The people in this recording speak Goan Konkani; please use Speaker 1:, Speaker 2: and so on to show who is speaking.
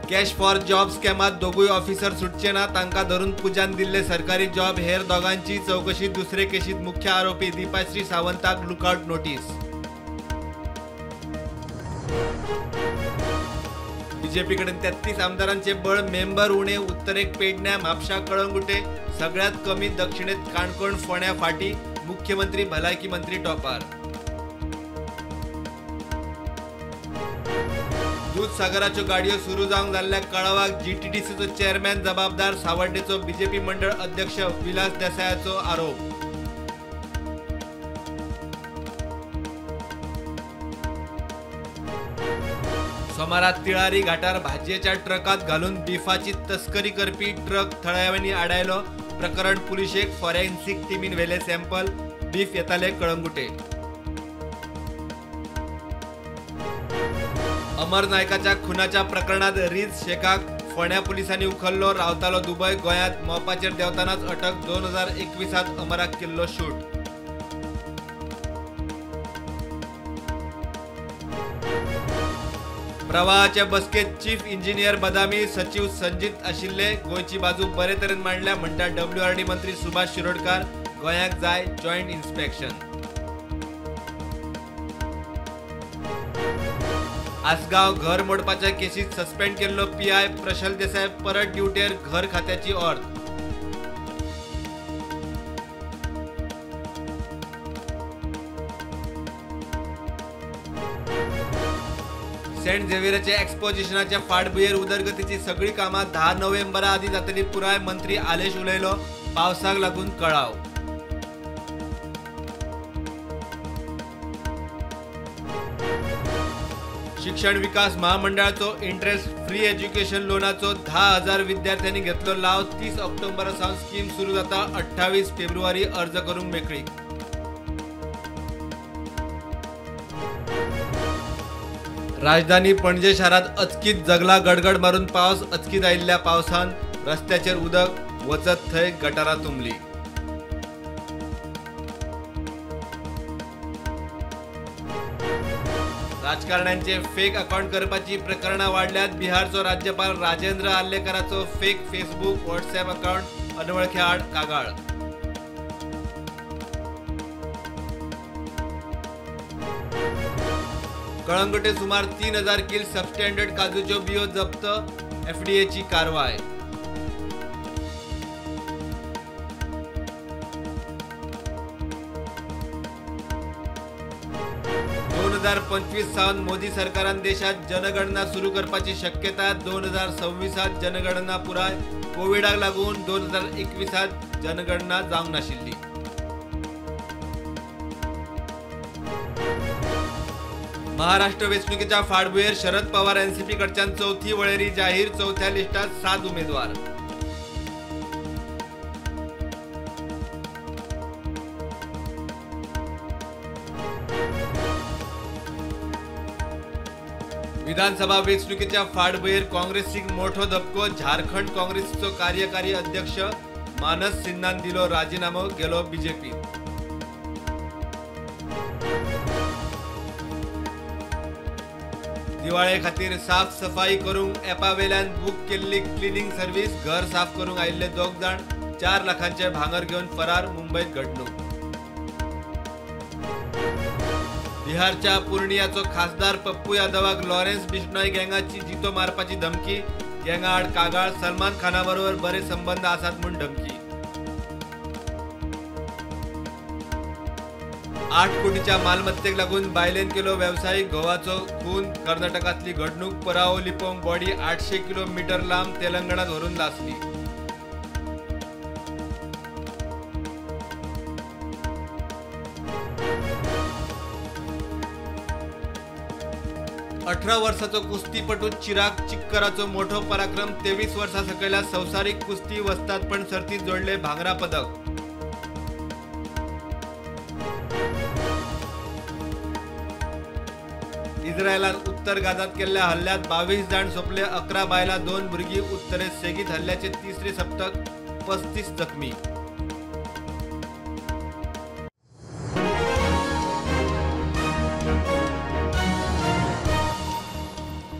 Speaker 1: कॅश फॉर जॉब स्कॅमात दोगूय ऑफिसर सुटचे ना, तांकां धरून पुजान दिल्ले सरकारी जॉब हेर दोगांची चवकशी. दुसरे केशीत मुख्य आरोपी दीपाश्री सावंताक लुकआउट नोटीस. बीजेपी कडेन 33 आमदारांचे बळ, मेंबर उणे, उत्तरेक पेडण्या, म्हापशा, कळंगुटे सगळ्यात कमी, दक्षिणेत काणकोण, फोंड्या फाटी. मुख्यमंत्री, भलायकी मंत्री टॉपार. दूधसागराच्यो गाडयो सुरू जावंक जाल्ल्या कळावाक जीटीडीसीचो चेअरमॅन जबाबदार, सावर्डेचो बीजेपी मंडळ अध्यक्ष विलास देसायाचो आरोप. सोमारा तिळारी घाटार भाजयेच्या ट्रकात घालून बिफाची तस्करी करपी ट्रक थळाव्यांनी आडायलो. प्रकरण पुलिशेक, फॉरेन्सिक टिमीन व्हेले सॅम्पल. बीफ येताले कळंगुटे. अमर नायकाच्या खुनाच्या प्रकरणात रिज शेखाक फोंड्या पुलिसांनी उखल्लो. रावतालो दुबय, गोंयांत मोपाचेर देंवतानाच अटक. 2021 अमराक केल्लो शूट. प्रवाहाच्या बसकेत चीफ इंजिनियर बदामी, सचिव संजीत आशिल्ले. गोंयची बाजू बरे तरेन मांडल्या म्हणटा डब्ल्यूआरडी मंत्री सुभाष शिरोडकार. गोंयाक जाय जॉयंट इन्स्पेक्शन. आसगांव घर मोडपाच्या केसीत सस्पेंड केल्लो पीआय प्रशल देसाय परत ड्युटेर, घर खात्याची ऑर्द. सेंट झेवियराच्या एक्सपोजिशनाच्या फाटभुंयेर उदरगतीची सगळी कामां 10 नोव्हेंबरा आदीं जातली पुराय, मंत्री आलेश उलयलो. पावसाक लागून कळाव. शिक्षण विकास महामंडळाचो इंटरेस्ट फ्री एज्युकेशन लोनाचो 10,000 विद्यार्थ्यांनी घेतलो लाव. 30 ऑक्टोबरा सावन स्कीम सुरू जाता. 28 फेब्रुवारी अर्ज करूंक मेकळीक. राजधानी पणजे शारात अचकीत जगला गडगड मारून पावस. अचकीत आयिल्ल्या पावसान रस्त्याचेर उदक वचत थंय गटारां तुंबली. राजकारण्यांचे फेक अकाउंट करपाची प्रकरणां वाडल्यात. बिहारचो राज्यपाल राजेंद्र आर्लेकराचो फेक फेसबूक, व्हॉट्सॲप अकाउंट अनवळख्या आड कागाळ. कळंगुटे सुमार 3000 किल सबस्टँडर्ड काजूच्यो बियो जप्त, एफडीएची कारवाय. 2025 सावन मोदी सरकारान देशात जनगणना सुरू करपाची शक्यता. 2026 जनगणना पुराय. कोविडाक लागून 2021 जनगणना जावंक नाशिल्ली. महाराष्ट्र वेंचणुकेच्या फाटभुंयेर शरद पवार एनसीपी कडच्यान चौथी वळेरी जाहीर. चौथ्या लिस्टात 7 उमेदवार. विधानसभा वेंचणुकेच्या फाटभुंयेर काँग्रेसीक मोठो धपको. झारखंड काँग्रेसीचो कार्यकारी अध्यक्ष मानस सिन्हान दिलो राजीनामो, गेलो बीजेपीत. दिवाळे खातीर साफ सफाई करूंक ॲपा वेल्यान बूक केल्ली क्लिनिंग सर्व्हिस. घर साफ करूंक आयिल्ले 2 जाण 4 लाखांचे भांगर घेवन फरार. मुंबयत घडणूक. बिहारच्या पूर्णियाचो खासदार पप्पू यादवाक लॉरेन्स बिश्नोई गँगाची जितो मारपाची धमकी. गँगा आड कागाळ. सलमान खाना बरोबर बरे संबंध आसात म्हूण धमकी. 8 कोटीच्या मालमत्तेक लागून बायलेन केलो व्यावसायिक घोवाचो खून. कर्नाटकांतली घडणूक. पुरावो लिपोवंक बॉडी 800 किलोमीटर लांब तेलंगणात व्हरून लासली. 18 वर्षाचो कुस्तीपटू चिराग चिक्कराचो मोठो पराक्रम. 23 वर्सां सकयल्या संवसारीक कुस्ती वस्तादपण सर्तीत जोडले भांगरा पदक. इस्रायलान उत्तर गाझात केल्ल्या हल्ल्यात 22 जाण सोंपले, 11 बायलां 2 भुरगीं. उत्तरेत सेगीत हल्ल्याचे तिसरे सप्तक 35 जखमी.